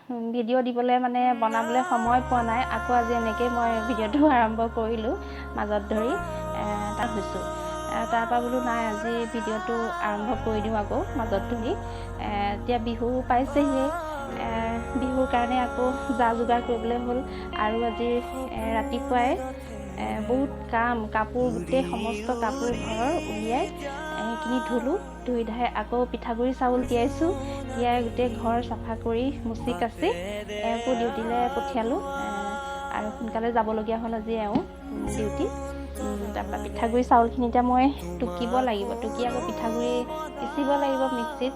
Video' দিবলৈ মানে বনাবলৈ সময় পোৱা নাই। আকৌ আজি এনেকেই মই ভিডিঅ'টো আৰম্ভ কৰিলোঁ মাজত ধৰি তাত হৈছোঁ। তাৰপৰা বোলো নাই, আজি ভিডিঅ'টো আৰম্ভ কৰি দিওঁ আকৌ মাজত ধৰি। এতিয়া বিহু পাইছেহিয়ে, বিহুৰ কাৰণে আকৌ যা যোগাৰ কৰিবলৈ হ'ল। আৰু আজি ৰাতিপুৱাই বহুত কাম, কাপোৰ গোটেই সমস্ত কাপোৰ ঘৰৰ উলিয়াই সেইখিনি ধুলোঁ, ধুই ধাই আকৌ পিঠাগুড়ি চাউল তিয়াইছোঁ, তিয়াই গোটেই ঘৰ চাফা কৰি মুচি কাচি এওঁকো ডিউটিলৈ পঠিয়ালোঁ। আৰু সোনকালে যাবলগীয়া হ'ল আজি এওঁ ডিউটি। তাৰপৰা পিঠাগুড়ি চাউলখিনি এতিয়া মই টুকিব লাগিব, টুকি আকৌ পিঠাগুড়ি পিচিব লাগিব মিক্সিত।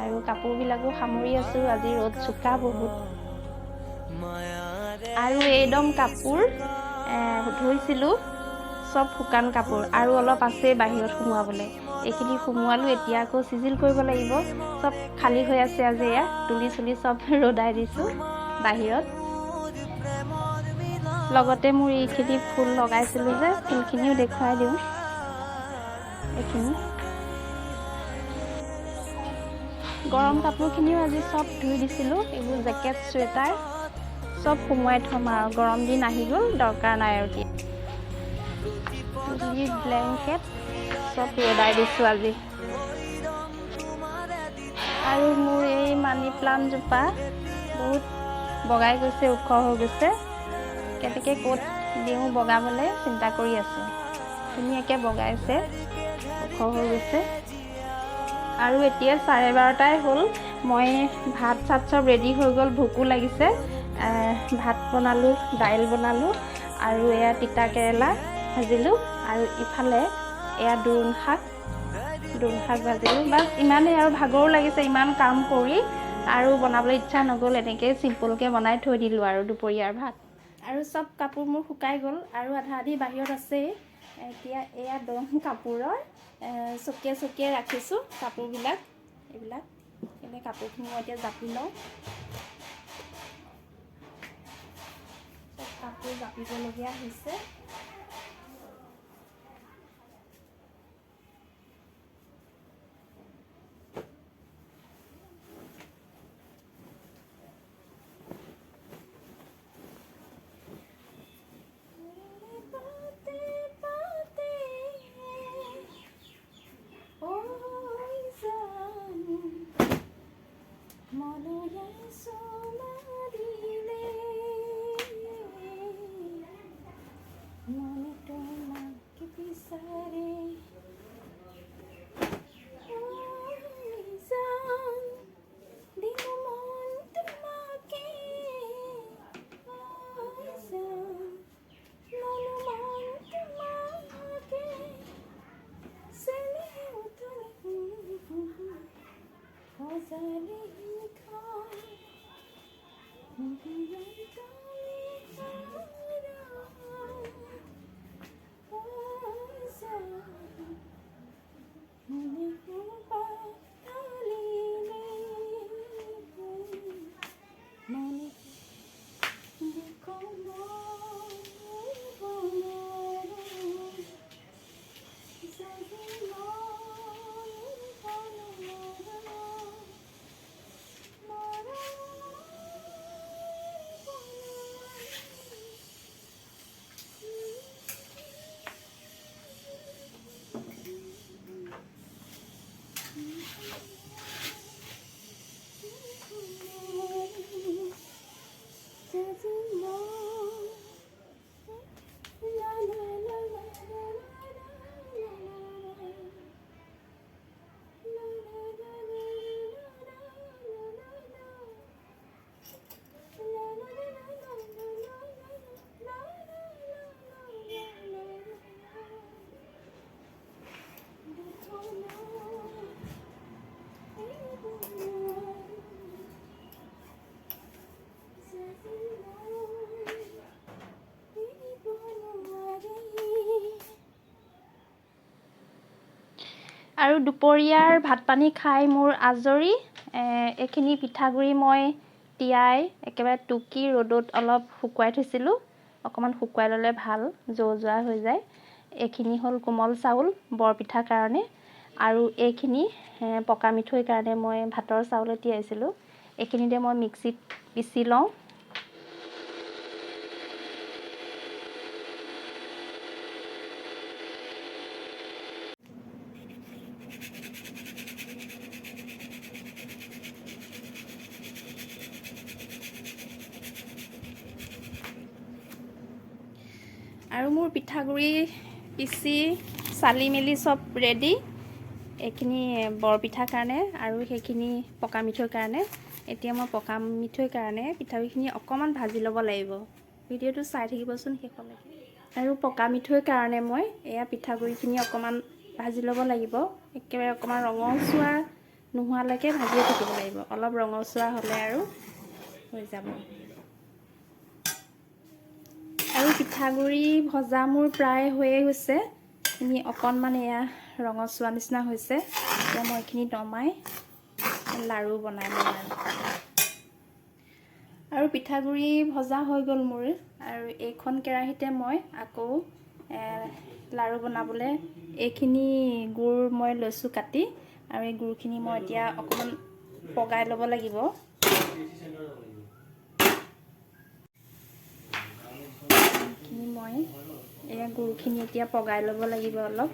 আৰু কাপোৰবিলাকো সামৰি আছোঁ, আজি ৰ'দ চোকা বহুত। আৰু এইদম কাপোৰ ধুইছিলোঁ, চব শুকান কাপোৰ, আৰু অলপ আছেই বাহিৰত সোমোৱাবলৈ, এইখিনি সোমোৱালোঁ। এতিয়া আকৌ চিজিল কৰিব লাগিব, চব খালী হৈ আছে আজি। এয়া তুলি চুলি চব ৰ'দাই দিছোঁ বাহিৰত। লগতে মোৰ এইখিনি ফুল লগাইছিলোঁ যে, ফুলখিনিও দেখুৱাই দিওঁ। এইখিনি গৰম কাপোৰখিনিও আজি চব ধুই দিছিলোঁ, এইবোৰ জেকেট চুৱেটাৰ চব সোমোৱাই থ'ম আৰু, গৰম দিন আহি গ'ল, দৰকাৰ নাই আৰু। তুলি ব্লেংকেট চব ৰ'দাই দিছোঁ আজি। আৰু মোৰ এই মানি প্লাণ্টজোপা বহুত বগাই গৈছে, ওখ হৈ গৈছে, কেনেকৈ ক'ত দিওঁ বগাবলৈ চিন্তা কৰি আছোঁ। ধুনীয়াকৈ বগাইছে, ওখ হৈ গৈছে। আৰু এতিয়া 12:30 হ'ল, মই ভাত চাত চব ৰেডি হৈ গ'ল, ভোকো লাগিছে। ভাত বনালোঁ, দাইল বনালোঁ, আৰু এয়া তিতা কেৰেলা ভাজিলোঁ, আৰু ইফালে এয়া দোৰোণ শাক ভাজিলোঁ। বাছ ইমানেই। আৰু ভাগৰো লাগিছে ইমান কাম কৰি, আৰু বনাবলৈ ইচ্ছা নগ'ল, এনেকৈয়ে চিম্পলকৈ বনাই থৈ দিলোঁ আৰু দুপৰীয়াৰ ভাত। আৰু চব কাপোৰ মোৰ শুকাই গ'ল, আৰু আধা আধি বাহিৰত আছেই। এতিয়া এয়া দম কাপোৰৰ চকিয়ে চকিয়ে ৰাখিছোঁ কাপোৰবিলাক, এইবিলাক। এনে কাপোৰখিনি মই এতিয়া জাপি লওঁ, চব কাপোৰ জাপিবলগীয়া হৈছে। আৰু দুপৰীয়াৰ ভাত পানী খাই মোৰ আজৰি। এইখিনি পিঠাগুড়ি মই তিয়াই একেবাৰে টুকি ৰ'দত অলপ শুকুৱাই থৈছিলোঁ, অকণমান শুকুৱাই ল'লে ভাল জৌ যোৱা হৈ যায়। এইখিনি হ'ল কোমল চাউল বৰপিঠাৰ কাৰণে, আৰু এইখিনি পকা মিঠৈৰ কাৰণে মই ভাতৰ চাউলে তিয়াইছিলোঁ। এইখিনিতে মই মিক্সিত পিচি লওঁ। আৰু মোৰ পিঠাগুড়ি পিচি চালি মেলি চব ৰেডি। এইখিনি বৰপিঠাৰ কাৰণে আৰু সেইখিনি পকা মিঠৈৰ কাৰণে। এতিয়া মই পকা মিঠৈৰ কাৰণে পিঠাগুড়িখিনি অকণমান ভাজি ল'ব লাগিব। ভিডিঅ'টো চাই থাকিবচোন শেষলৈকে। আৰু পকা মিঠৈৰ কাৰণে মই এয়া পিঠাগুড়িখিনি অকণমান ভাজি ল'ব লাগিব। একেবাৰে অকণমান ৰঙচুৱা নোহোৱালৈকে ভাজিয়ে থাকিব লাগিব। অলপ ৰঙচুৱা হ'লে আৰু হৈ যাব। আৰু পিঠাগুড়ি ভজা মোৰ প্ৰায় হৈয়ে গৈছে। এইখিনি অকণমান এয়া ৰঙচুৱা নিচিনা হৈছে। এতিয়া মই এইখিনি নমাই লাড়ু বনাই ল'ম। আৰু পিঠাগুড়ি ভজা হৈ গ'ল মোৰ। আৰু এইখন কেৰাহীতে মই আকৌ লাড়ু বনাবলৈ এইখিনি গুৰ মই লৈছোঁ কাটি। আৰু এই গুৰখিনি মই এতিয়া অকণমান পগাই ল'ব লাগিব। এইখিনি মই এয়া গুৰখিনি এতিয়া পগাই ল'ব লাগিব অলপ।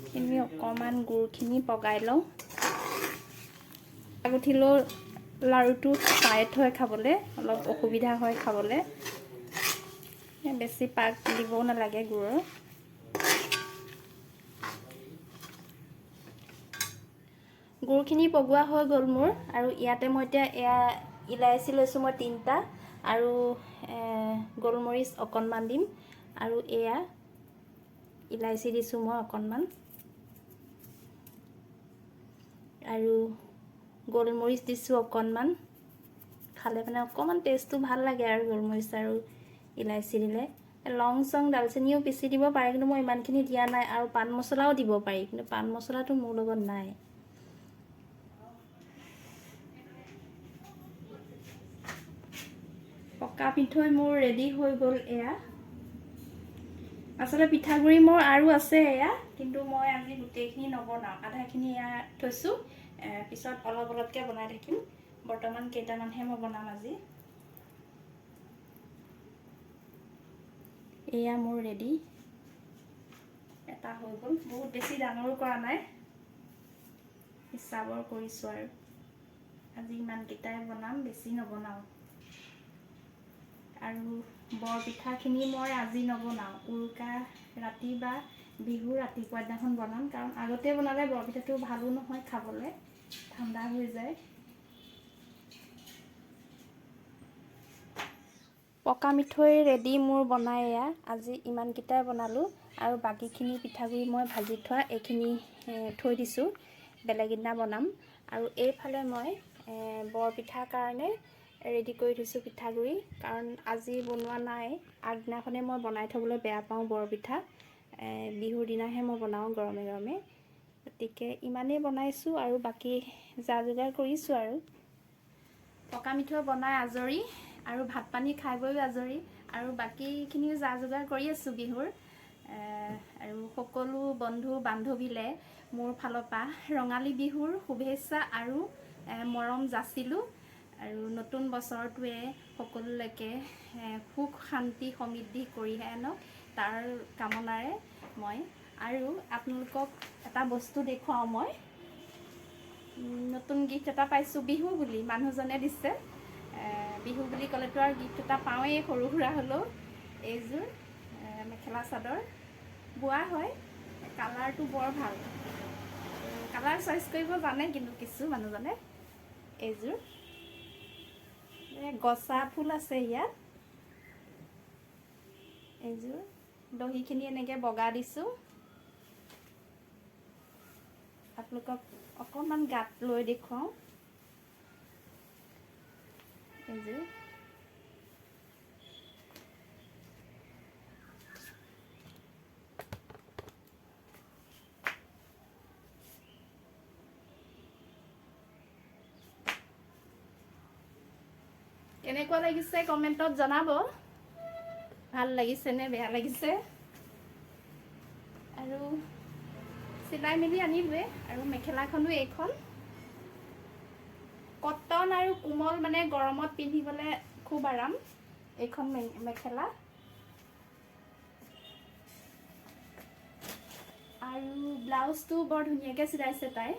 এইখিনি অকণমান গুৰখিনি পগাই লওঁ। উঠিলেও লাড়ুটো টাইট হয় খাবলৈ, অলপ অসুবিধা হয় খাবলৈ। বেছি পাক দিবও নালাগে গুৰৰ। গুৰখিনি পগোৱা হৈ গ'ল মোৰ। আৰু ইয়াতে মই এতিয়া এয়া ইলাচি লৈছোঁ মই 3টা, আৰু গোলমৰিচ অকণমান দিম। আৰু এয়া ইলাচি দিছোঁ মই অকণমান, আৰু গোলমৰিচ দিছোঁ অকণমান। খালে মানে অকণমান টেষ্টটো ভাল লাগে আৰু গোলমৰিচ আৰু ইলাচি দিলে। লং চং ডালচেনিও পিচি দিব পাৰে, কিন্তু মই ইমানখিনি দিয়া নাই। আৰু পাণ মছলাও দিব পাৰি, কিন্তু পাণ মছলাটো মোৰ লগত নাই। পকা মিঠৈ মোৰ ৰেডি হৈ গ'ল। এয়া আচলতে পিঠাগুড়ি মোৰ আৰু আছে এয়া, কিন্তু মই আজি গোটেইখিনি নবনাওঁ, আধাখিনি এয়া থৈছোঁ। পিছত অলপ অলপকৈ বনাই থাকিম। বৰ্তমান কেইটামানহে মই বনাম আজি। এয়া মোৰ ৰেডি এটা হৈ গ'ল। বহুত বেছি ডাঙৰো কৰা নাই, হিচাপৰ কৰিছোঁ আৰু। আজি ইমানকেইটাই বনাম, বেছি নবনাওঁ। আৰু বৰপিঠাখিনি মই আজি নবনাওঁ, উৰুকা ৰাতি বা বিহু ৰাতিপুৱা দিনাখন বনাম। কাৰণ আগতে বনালে বৰপিঠাটো ভালো নহয় খাবলৈ, ঠাণ্ডা হৈ যায়। পকা মিঠৈ ৰেডি মোৰ বনাই। এয়া আজি ইমানকেইটাই বনালোঁ। আৰু বাকীখিনি পিঠাগুড়ি মই ভাজি থোৱা এইখিনি থৈ দিছোঁ, বেলেগ দিনা বনাম। আৰু এইফালে মই বৰপিঠাৰ কাৰণে ৰেডি কৰি থৈছোঁ পিঠাগুড়ি, কাৰণ আজি বনোৱা নাই। আগদিনাখনে মই বনাই থ'বলৈ বেয়া পাওঁ বৰপিঠা, বিহুৰ দিনাহে মই বনাওঁ গৰমে গৰমে। গতিকে ইমানেই বনাইছোঁ আৰু বাকী যা যোগাৰ কৰিছোঁ। আৰু পকা মিঠৈ বনাই আজৰি, আৰু ভাত পানী খাই বৈও আজৰি, আৰু বাকীখিনিও যা যোগাৰ কৰি আছোঁ বিহুৰ। আৰু সকলো বন্ধু বান্ধৱীলে মোৰ ফালৰ পৰা ৰঙালী বিহুৰ শুভেচ্ছা আৰু মৰম যাচিলোঁ। আৰু নতুন বছৰটোৱে সকলোলৈকে সুখ শান্তি সমৃদ্ধি কঢ়িয়াই আনক তাৰ কামনাৰে মই। আৰু আপোনালোকক এটা বস্তু দেখুৱাওঁ মই। নতুন গিফ্ট এটা পাইছোঁ বিহু বুলি, মানুহজনে দিছে। বিহু বুলি ক'লেতো আৰু গিফ্ট এটা পাওঁৱেই সৰু সুৰা হ'লেও। এইযোৰ মেখেলা চাদৰ বোৱা হয়, কালাৰটো বৰ ভাল, কালাৰ চইচ কৰিব জানে কিন্তু কিছু মানুহজনে। এইযোৰ গছা ফুল আছে ইয়াত। এইযোৰ দহিখিনি এনেকৈ বগা দিছোঁ। আপোনালোকক অকণমান গাত লৈ দেখুৱাওঁ। এইযোৰ কেনেকুৱা লাগিছে কমেণ্টত জনাব, ভাল লাগিছে নে বেয়া লাগিছে। আৰু চিলাই মেলি আনিলোৱে। আৰু মেখেলাখনো এইখন। কটন আৰু কোমল, মানে গৰমত পিন্ধিবলৈ খুব আৰাম এইখন মেখেলা। আৰু ব্লাউজটো বৰ ধুনীয়াকৈ চিলাইছে তাই।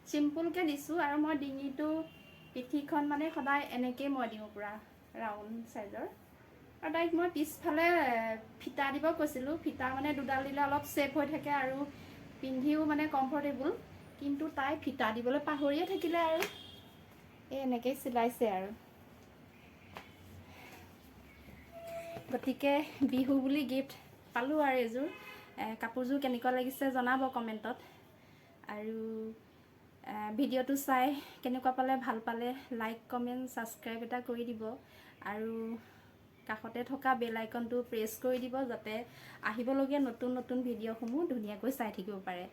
চিম্পুলকৈ দিছোঁ। আৰু মই ডিঙিটো, পিঠিখন মানে সদায় এনেকেই মই দিওঁ, পূৰা ৰাউণ্ড চাইজৰ। আৰু তাইক মই পিছফালে ফিটা দিব কৈছিলোঁ। ফিটা মানে দুডাল দিলে অলপ চেপ হৈ থাকে আৰু পিন্ধিও মানে কমফৰ্টেবল। কিন্তু তাই ফিটা দিবলৈ পাহৰিয়ে থাকিলে আৰু এই এনেকেই চিলাইছে আৰু। গতিকে বিহু বুলি গিফ্ট পালোঁ আৰু এযোৰ কাপোৰযোৰ। কেনেকুৱা লাগিছে জনাব কমেণ্টত। আৰু ভিডিঅ'টো চাই কেনেকুৱা পালে, ভাল পালে লাইক, কমেণ্ট, ছাবস্ক্ৰাইব এটা কৰি দিব আৰু কাষতে থকা বেল আইকনটো প্ৰেছ কৰি দিব, যাতে আহিবলগীয়া নতুন নতুন ভিডিঅ'সমূহ ধুনীয়াকৈ চাই থাকিব পাৰে।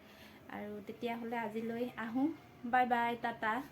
আৰু তেতিয়াহ'লে আজিলৈ আহোঁ। Bye bye, tata.